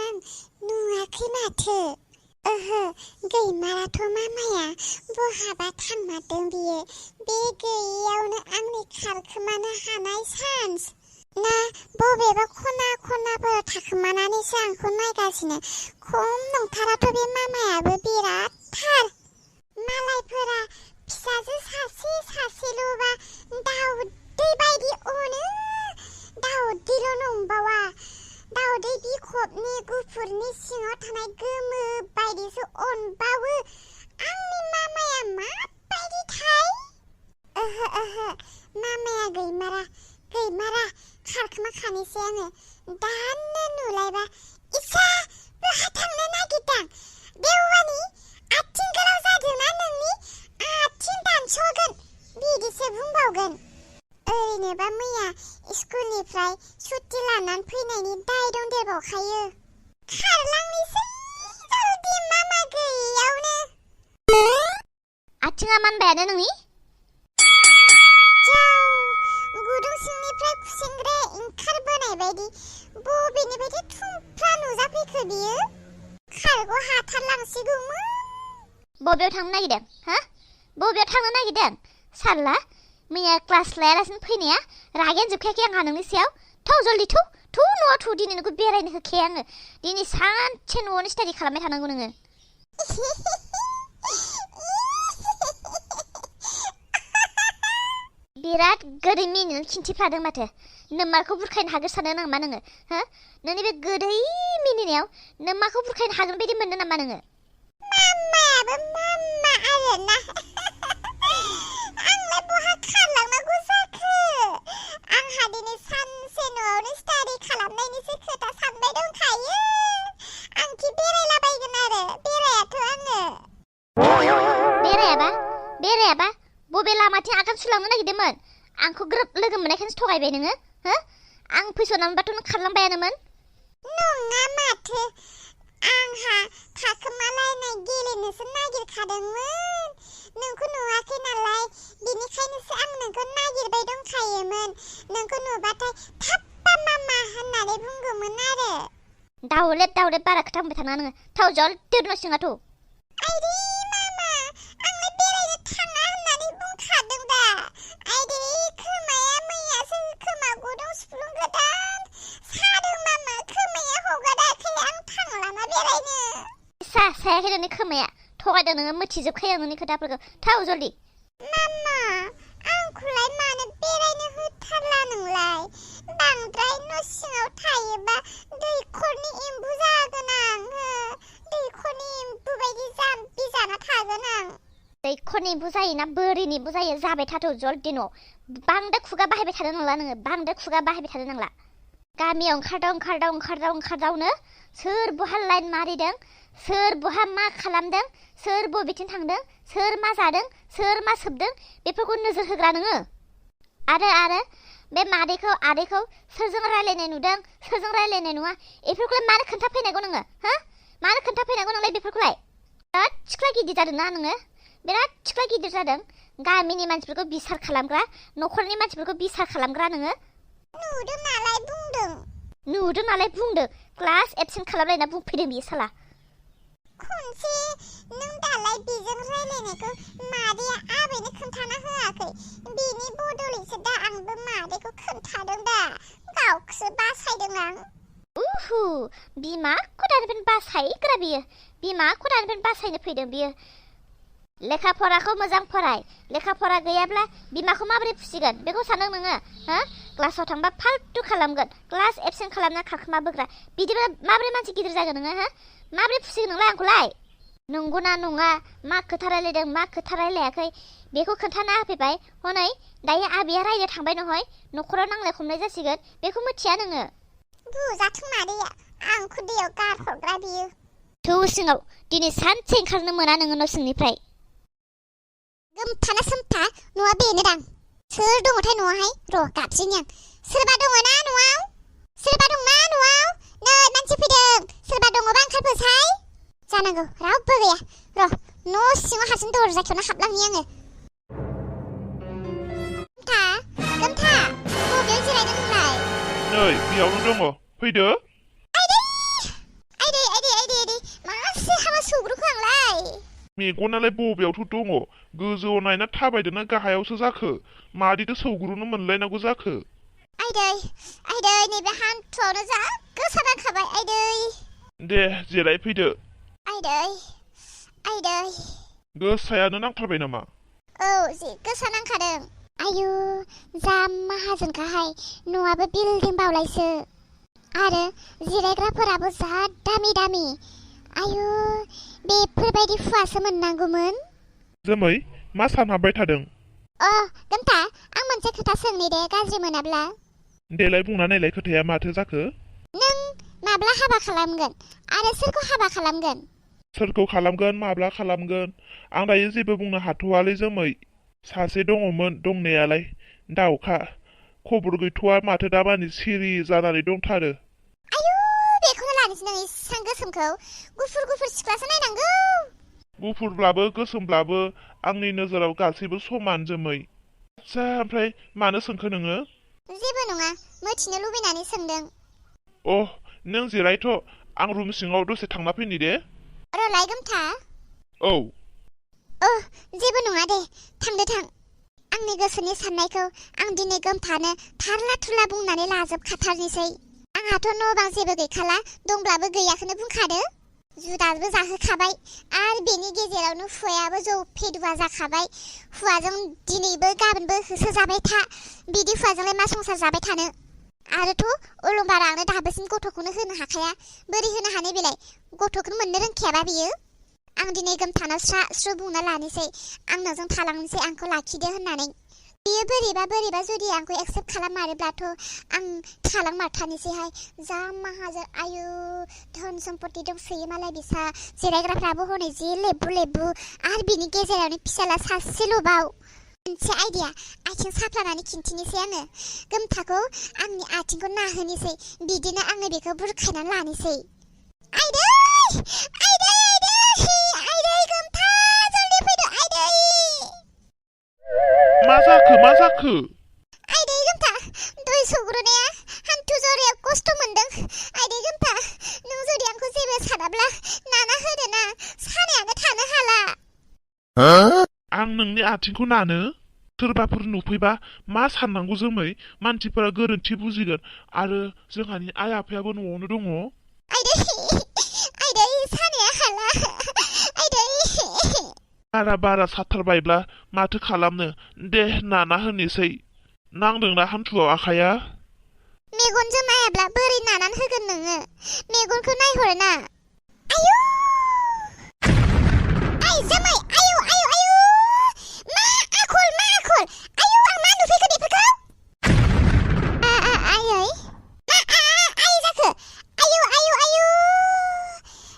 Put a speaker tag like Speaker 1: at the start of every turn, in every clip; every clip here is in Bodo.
Speaker 1: आं नुवाखै माथो ओहो गैमाराथ' मामाया बहाबा थांमारदों बियो बे गैयियावनो आंनि खारखोमानो हानाय चान्स ना बबेबा खना खनाफोराव थाखोमानानैसो आंखौ नायगासिनो खम नंथाराथ' बे मामायाबो बिराद थार मालायफोरा फिसाजो सासे सासेल'बा दाउदै बायदि अनो दाउदैल' नंबावा दाउदै बिखबनि गुफुरनि सिङाव थानाय गोमो बायदिसो अनबावो आंनि मामाया माबायदिथाय ओहो मामाया गैमारा खारखोमा खानोसै आङो दानो नुलायबा इसा बहा थांनो नागिरदों देवानि आथिं गोलाव जादोंना नोंनि आथिं दानस'गोन बिदिसो बुंबावगोन ओरैनोबा मैया स्कुलनिफ्राय सुटि लानानै फैनायनि दाय दंदेरबावखायो खारलांनोसै जल्दि मामा गैयियावनो
Speaker 2: आथिङा मानबायानो नोंनि
Speaker 1: गुदुं सिंनिफ्राय खुसेंग्राया ओंखारबोनाय बायदि बबेनिफ्रायथो थुमफ्रा नुजाफैखो बियो खारग' हाथारलांसिगौमोन
Speaker 2: बबेयाव थांनो नागिरदों हा बबेयाव थांनो नागिरदों सारला मैया क्लास लायालासिनो फैनाया रागायानो जोबखायाखै आंहा नोंनि सायाव थौ जल्दि थौ न'आव थौ दिनै नोंखौ बेरायनो होखाया आङो दिनै सानसे न'आवनो स्टाडि खालामबाय थानांगौ नोङो बिराद गोदै मिनिनानै खिन्थिफ्लादों माथो नोम्माखौ बुरखायनो हागोन सानो नामा नोङो हो नोंनि बे गोदै मिनिनायाव नोम्माखौ बुरखायनो हागोन बायदि मोनदों नामा नोङो
Speaker 1: मामायाबो मामा आरोना आंलाय बहा खारलांनांगौ जाखो आंहा दिनै सानसे न'आवनो स्टाडि खालामनायनिसो खोथा सानबाय दंखायो आंखि बेरायलाबायगोन आरो बेरायाथ' आङो
Speaker 2: बेरायाबा बबे लामाथिं आगान सुरलांनो नागिरदोंमोन आंखौ ग्रोब लोगो मोननायखायसो थगायबाय नोङो हो आं फैस'नानैबाथ' नों खारलांबायानोमोन
Speaker 1: नङा माथो आंहा थाखोमालायनाय गेलेनोसो नागिरखादोंमोन नोंखौ नुवाखै नालाय बिनिखायनोसो आं नोंखौ नागिरबाय दंखायोमोन नोंखौ नुबाथाय थाप्पा मामा होननानै बुंगौमोन आरो
Speaker 2: दाउलेट बारा खोथा बुंबाय थानाङा नोङो थाव जल्दि न' सिङाव थौ
Speaker 1: आइदै मामा आंलाय बेरायनो थाङा होननानै बुंखादों दा आइदै खोमाया मैयासो खोमा गुदुं सुफ्लुं गोदान सादों मामा खोमाया हगाराखै आं थांलाना बेरायनो
Speaker 2: सायाखै नोंनि खोमाया थगायदों नोङो मिथिजोबखायो आं नोंनि खोथाफोरखौ थाव जल्दि
Speaker 1: मामा आंखौलाय मानो बेरायनो होथारला नोंलाय बांद्राय न' सिङाव थायोबा दैखरनि एम्बु जागोन आं दैखरनि एम्बु बायदि जाम्बि जाना थागोन आं
Speaker 2: दैखरनि एम्बु जायोना बोरिनि एम्बु जायो जाबाय थाथ' जल्दि न' बांद्राय खुगा बाहायबाय थानो नांला नोङो बांद्राय खुगा बाहायबाय थानो नांला गामियाव ओंखारदावनो सोर बहा लाइन मारिदों सोर बहा मा खालामदों सोर बबेथिं थांदों सोर मा जादों सोर मा सोबदों बेफोरखौ नोजोर होग्रा नोङो आरो बे आदैखौ सोरजों रायलायनाय नुदों सोरजों रायलायनाय नुवा बेफोरखौलाय मानो खोन्थाफैनांगौ नोङो हा मानो खोन्थाफैनांगौ नोंलाय बेफोरखौलाय बिराद सिख्ला गिदिर जादोंना नोङो बिराद सिख्ला गिदिर जादों गामिनि मानसिफोरखौ बिसार खालामग्रा न'खरनि मानसिफोरखौ बिसार खालामग्रा नोङो
Speaker 1: नुदों नालाय
Speaker 2: बुंदों क्लास एबसेन्ट खालामलायना बुंफैदों बियो साला
Speaker 1: खनसे नों दालाय बेजों रायलायनायखौ मादैया आबैनो खोन्थाना होआखै बिनि बदलैसो दा आंबो मादैखौ खोन्थादों दा गावखौसो बासायदों आं
Speaker 2: बिमाखौ दानिफ्रायनो बासायग्रा बियो बिमाखौ दानिफ्रायनो बासायनो फैदों बियो लेखा फराखौ मोजां फराय लेखा फरा गैयाब्ला बिमाखौ माबोरै फुसिगोन बेखौ सानदों नोङो हो क्लासाव थांबा फाल्तु खालामगोन क्लास एबसेन्ट खालामना खारखोमा बोग्रा बिदिबा माबोरै मानसि गिदिर जागोन नोङो हो माबोरै फुसिगोन नोंलाय आंखौलाय नंगौना नङा मा खोथा रायलायदों मा खोथा रायलायाखै बेखौ खोन्थाना होफैबाय हनै दायो आबैया रायनो थांबाय नहय न'खराव नांलाय खमलाय जासिगोन बेखौ मिथिया नोङो
Speaker 1: बुजाथों मादैया आंखौ दैयाव गारहरग्रा बियो
Speaker 2: थौ सिङाव दिनै सानसे ओंखारनो मोना नोङो न' सिंनिफ्राय
Speaker 1: गोमथाना सोमथा न'आ बेनोदां सोर दङथाय न'आवहाय र' गाबज्रिनि आं सोरबा दङना न'आव सोरबा दंना न'आव नै मानसि फैदों सोरबा दङबा ओंखारबोसाय जानांगौ रावबो गैया र' न' सिङाव हारसिं दरजा खेवना हाबलांनि आङो गोमथा बबेयाव जिरायदों नोंलाय
Speaker 3: नै बेयावनो दङ फैदो मेगनालाय बबेयावथ' दङ गोजौआव नायना थाबायदोंना गाहायावसो जाखो मादिथो सौग्रुनो मोनलायनांगौ जाखो
Speaker 1: आइदै नैबे हान्थुआवनो जा गोसा नांखाबाय आइदै
Speaker 3: दे जिरायफैदो
Speaker 1: आइदै
Speaker 3: गोसायानो नांथारबाय नामा
Speaker 1: औ जि गोसा नांखादों आयु जा माहाजोनखाहाय न'आबो बिल्डिं बावलायसो आरो जिरायग्राफोराबो जा दामि दामि आयु बेफोरबायदि हुवासो मोननांगौमोन
Speaker 3: जोमै मा सानहाबबाय थादों
Speaker 1: गोमथा आं मोनसे खोथा सोंनि दे गाज्रि मोनाब्ला
Speaker 3: देलाय बुंना नायलाय खोथाया माथो जाखो
Speaker 1: नों माब्ला हाबा खालामगोन आरो सोरखौ हाबा खालामगोन
Speaker 3: सोरखौ खालामगोन माब्ला खालामगोन आं दायो जेबो बुंनो हाथ'वालै जोमै सासे दङमोन दंनायालाय दाउखा खबर गैथ'वा माथो दामानि सिरि जानानै दंथारो
Speaker 1: आयु बेखौनो लानोसै नों इसां गोसोमखौ गुफुर सिख्लासो नायनांगौ
Speaker 3: गुफुरब्लाबो गोसोमब्लाबो आंनि नोजोराव गासैबो समान जोमै आच्छा ओमफ्राय मानो सोंखो नोङो
Speaker 1: जेबो नङा मिथिनो लुबैनानै सोंदों
Speaker 3: नों जिरायथ' आं रुम सिङाव दसे थांना फैनि दे
Speaker 1: रलाय गोमथा
Speaker 3: औ
Speaker 1: जेबो नङा दे थां आंनि गोसोनि साननायखौ आं दिनै गोमथानो थारला थुरला बुंनानै लाजोबखाथारनोसै आंहाथ' न' बां जेबो गैखाला दंब्लाबो गैयाखौनो बुंखादो जुदाबो जाहोखाबाय आरो बेनि गेजेरावनो हुवायाबो जौ फेदुवा जाखाबाय हुवाजों दिनैबो गाबोनबो होसोजाबाय था बिदि हुवाजोंलाय मा संसार जाबाय थानो आरोथ' अलंबारा आंनो दाबोसिम गथ'खौनो होनो हाखाया बोरै होनो हानो बेलाय गथ'खौनो मोननो रोंखायाबा बियो आं दिनै गोमथानाव स्रा बुंना लानोसै आं नोंजों थालांनोसै आंखौ लाखिदो होननानै बियो बोरैबा जुदि आंखौ एक्सेप्ट खालाममारोब्लाथ' आं थालांमारथारनोसैहाय जा माहाजोन आयु धन सम्पति दंसोयो मालाय बिसा जिरायग्राफ्राबो हनै जि लेबु आरो बिनि गेजेरावनो फिसाला सासेल'बाव मोनसे आइडिया आथिं साफ्लानानै खिन्थिनोसै आङो गोमथाखौ आंनि आथिंखौ नाहोनोसै बिदिनो आङो बेखौ बुरखायनानै लानोसै आइदै गोमथा जल्दि फैदो आइदै
Speaker 3: मा जाखो
Speaker 1: आइदै गोमथा दै सौग्रोनाया हान्थु जरायाव खस्थ' मोनदों आइदै गोमथा नों जुदि आंखौ जेबो सानाब्ला नाना होदो ना सानायानो थानो हाला
Speaker 3: आं नोंनि आथिंखौ नानो सोरबाफोर नुफैबा मा साननांगौ जोमै मानसिफोरा गोरोन्थि बुजिगोन आरो जोंहानि आइ आफायाबो न'आवनो दङ
Speaker 1: आइदै सानाया हाला आइदै
Speaker 3: बारा साथारबायब्ला माथो खालामनो दे नाना होनोसै नांदोंना हान्थुआव आखाया
Speaker 1: मेगनजों नायाब्ला बोरै नानानै होगोन नोङो मेगनखौ नायहर ना आयु आइ जोमै आयु मा आखल आयु आं मा नुफैखो बेफोरखौ आयै आइ जाखो आयु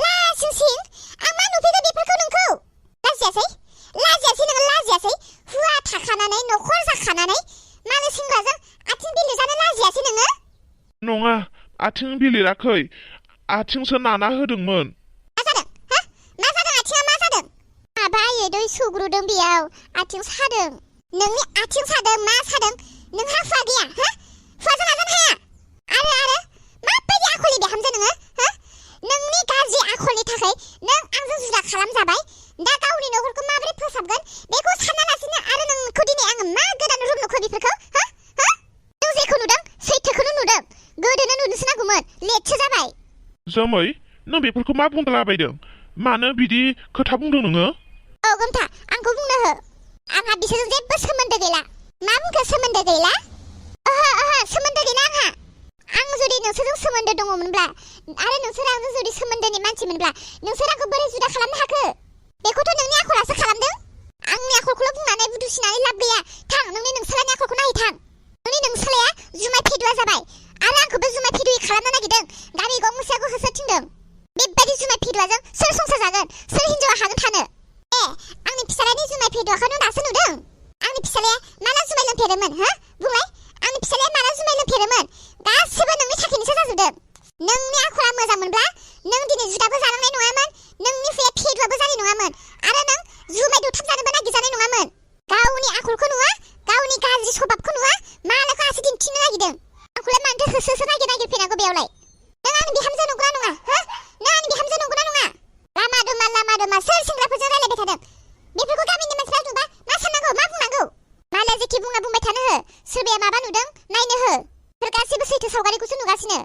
Speaker 1: लासिंसिं आं मा नुफैखो बेफोरखौ नोंखौ लाजियासै नोङो लाजियासै हुवा थाखानानै न'खर जाखानानै मानो सेंग्राजों आथिं बिलिरजानो लाजियासै नोङो
Speaker 3: नङा आथिं बिलिराखै आथिंसो नाना होदोंमोन
Speaker 1: मा जादों आथिङा मा जादों माबा आयै दै सौग्रुदों बेयाव आथिं सादों नोंनि आथिं सादों मा सादों नोंहा हुवा गैया हुवाजों नाजानो हाया आरो माबायदि आखलनि बिहामजो नोङो नोंनि गाज्रि आखलनि थाखाय नों आंजों जुदा खालामजाबाय दा गावनि न'खरखौ माबोरै फोसाबगोन बेखौ सानालासिनो आरो नोंखौ दिनै आङो मा गोदान रुम नुखो बेफोरखौ नों जेखौ नुदों सैथोखौनो नुदों गोदोनो नुनोसो नांगौमोन लेटसो जाबाय
Speaker 3: जोमै नों बेफोरखौ मा बुंलाबायदों मानो बिदि खोथा बुंदों नोङो
Speaker 1: गोमथा आंखौ बुंनो हो आंहा बिसोरजों जेबो सोमोन्दो गैला मा बुंखो सोमोन्दो गैला ओहो सोमोन्दो गैला आं जुदि नोंसोरजों सोमोन्दो दङमोनब्ला आरो नोंसोर आंजों जुदि सोमोन्दोनि मानसिमोनब्ला नोंसोर आंखौ बोरै जुदा खालामनो हाखो बेखौथ' नोंनि आखलासो खालामदों आंनि आखलखौल' बुंनानै दुसिनानै लाब गैया थां नोंसालानि आखलखौ नायथां नोंसालाया जुमाय फेदुवा जाबाय आरो आंखौबो जुमाय फेदुयि खालामनो नागिरदों गामि गंसेयाखौ होसो थिनदों बेबायदि जुमाय फेदुवाजों सोर संसार जागोन सोर हिनजावा हागोन थानो आंनि फिसालानि जुमाय फेदुवाखौ नों दासो नुदों आंनि फिसालाया माला जुमाय लोंफेरोमोन बुंलाय आंनि फिसालाया माला जुमाय लोंफेरोमोन गासिबो नोंनि थाखायनोसो जाजोबदों नोंनि आखला मोजांमोनब्ला नों दिनै जुदाबो जालांनाय नङामोन नोंनि हुया फेदुवाबो जानाय नङामोन आरो नों जुमाय दौथाबजानोबो नागिरजानाय नङामोन गावनि आखलखौ नुवा गावनि गाज्रि स्वभाबखौ नुवा मालायखौ आसि दिन्थिनो नागिरदों आंखौलाय मानोथो होसो नागिरफैनांगौ बेयावलाय नों आंनि बिहामजो नंगौना नङा नों आंनि बिहामजो नंगौना नङा लामा दमा सोर सेंग्राफोरजों रायलायबाय बुंबाय थादों बेफोरखौ गामिनि मानसिफ्रा नुबा मा साननांगौ मा बुंनांगौ मालाय जेखि बुङा बुंबाय थानो हो सोरबाया माबा नुदों नायनो हो बेफोर गासैबो सैथो सावगारिखौसो नुगासिनो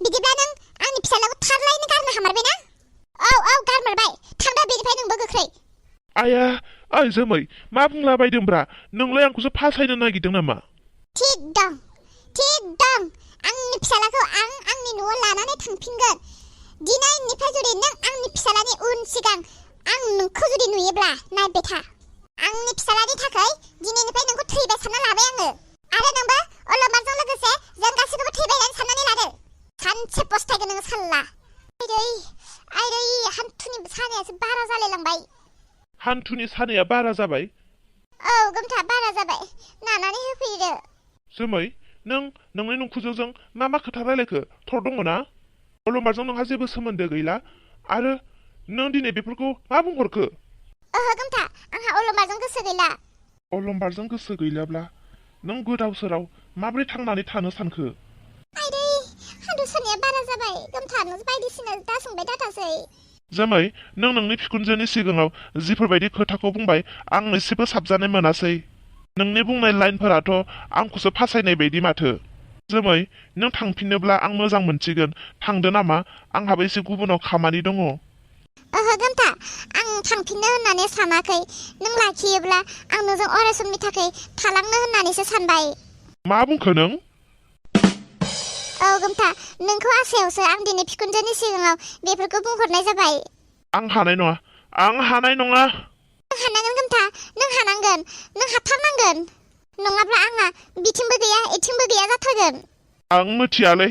Speaker 1: बिदिब्ला नों आंनि फिसालाखौ थारलायनो गारनो हामारबायना औ गारमारबाय थांदा बेनिफ्राय नोंबो गोख्रै
Speaker 3: आया ओइ जोमै मा बुंलाबायदोंब्रा नोंलाय आंखौसो फासायनो नागिरदों नामा
Speaker 1: थिग दं आंनि फिसालाखौ आं आंनि न'आव लानानै थांफिनगोन दिनैनिफ्राय जुदि नों आंनि फिसालानि उन सिगां आं नोंखौ जुदि नुयोब्ला नायबाय था आंनि फिसालानि थाखाय दिनैनिफ्राय नोंखौ थैबाय सानना लाबाय आङो आरो नोंबो अलमारजों लोगोसे जों गासैखौबो थैबाय साननानै लादो सानसे पस्तायगोन नोङो साल्ला आइदै हान्थुनि सानायासो बारा जालायलांबाय
Speaker 3: हान्थुनि सानाया बारा जाबाय
Speaker 1: औ गोमथा बारा जाबाय नानानै होफैदो
Speaker 3: जोमै नों नोंनि नंखुजोजों मा खोथा रायलायखो थर दङ ना अलमारजों नोंहा जेबो सोमोन्दो गैला आरो नों दिनै बेफोरखौ मा बुंहरखो
Speaker 1: ओहो गोमथा आंहा अलमारजों गोसो गैला
Speaker 3: अलमारजों गोसो गैलाब्ला नों गोदाव सोराव माबोरै थांनानै थानो सानखो
Speaker 1: आइदै हान्थु सानाया बारा जाबाय गोमथा नों बायदिसिना दासोंबाय दाथासै
Speaker 3: जोमै नों नोंनि बिखुनजोनि सिगाङाव जिफोरबायदि खोथाखौ बुंबाय आं एसेबो साबजानाय मोनासै नोंनि बुंनाय लाइनफोराथ' आंखौसो फासायनाय बायदि माथो जोमै नों थांफिनोब्ला आं मोजां मोनसिगोन थांदो नामा आंहाबो एसे गुबुनाव खामानि दङ
Speaker 1: ओहो गोमथा आं थांफिननो होननानै सानाखै नों लाखियोब्ला आं नोंजों अराय समनि थाखाय थालांनो होननानैसो सानबाय
Speaker 3: मा बुंखो नों
Speaker 1: औ गोमथा नोंखौ आसायावसो आं दिनै बिखुनजोनि सिगाङाव बेफोरखौ बुंहरनाय जाबाय
Speaker 3: आं हानाय नङा नों
Speaker 1: हानांगोन गोमथा नों हानांगोन नों हाथारनांगोन नङाब्ला आंहा बिथिंबो गैया इथिंबो गैया जाथारगोन
Speaker 3: आं मिथियालै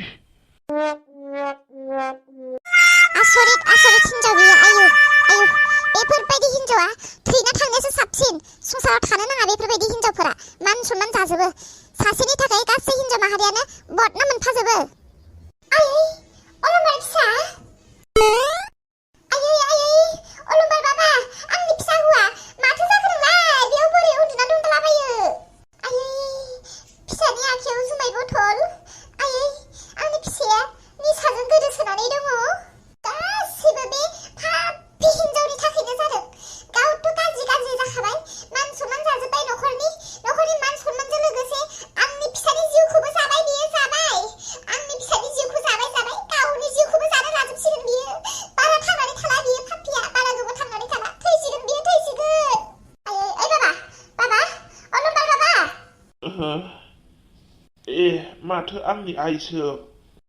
Speaker 1: आसरित हिन्जाव बियो आयु बेफोरबायदि हिन्जावा थैना थांनायासो साबसिन संसाराव थानो नाङा बेफोरबायदि हिन्जावफोरा मान सनमान जाजोबो सासेनि थाखाय गासै हिन्जाव माहारियानो बदनाम मोनफाजोबो आयै अलंबार फिसा आयै अलंबार बाबा आंनि फिसा हौवा माथो जाखो नोंलाय बेयाव बोरै उन्दुना दंलाबायो आयै फिसानि आखायाव जुमाय बथल आयै आंनि फिसाया निसाजों गोदोसोनानै दङ गासिबो बे फापि हिन्जावनि थाखायनो जादों गावथ' गाज्रि जाखाबाय मान सनमान जाजोब्बाय न'खरनि मान सनमानजों लोगोसे आंनि फिसानि जिउखौबो जाबाय बियो जाबाय आंनि फिसानि जिउखौ जाबाय गावनि जिउखौबो जानो लाजोबसिगोन बियो बारा थांनानै थाला बियो फापिया बारा गोबाव थांनानै थाला थैसिगोन बियो थैसिगोन ओइ बाबा अलंबार बाबा
Speaker 3: माथो आंनि आइसो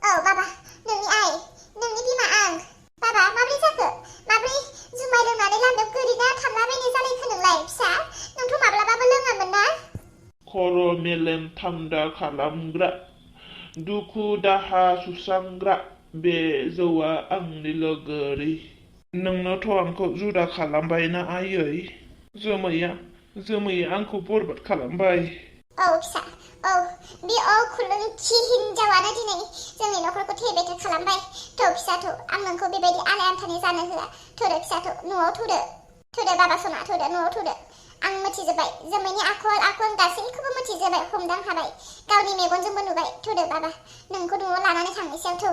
Speaker 1: औ बाबा नोंनि आइ नोंनि बिमा आं बाबा माब्रै जाखो माब्रै जुमाय लोंनानै लामायाव गोलैना थांलाबायनाय जालायखो नोंलाय फिसा नोंथ' माब्लाबाबो लोङामोन ना
Speaker 3: खर' मेलेम थामदा खालामग्रा दुखु दाहा सुस्रांग्रा बे जौआ आंनि लोगोरि नोंनोथ' आंखौ जुदा खालामबायना आयै जोमैया आंखौ बरबाद खालामबाय
Speaker 1: औ फिसा औ बे खुलुंखि हिन्जावानो दिनै जोंनि न'खरखौ थेर-बेथेर खालामबाय थ' फिसाथ' आं नोंखौ बेबायदि आलाय आमथानि जानो होआ थ'दो फिसाथ' न'आव थ'दो बाबा सना थ'दो न'आव थ'दो आं मिथिजोब्बाय जोमैनि आखल आखुन गासैखौबो मिथिजोब्बाय हमदां हाबाय गावनि मेगनजोंबो नुबाय थ'दो बाबा नोंखौ न'आव लानानै थांनोसै आं थौ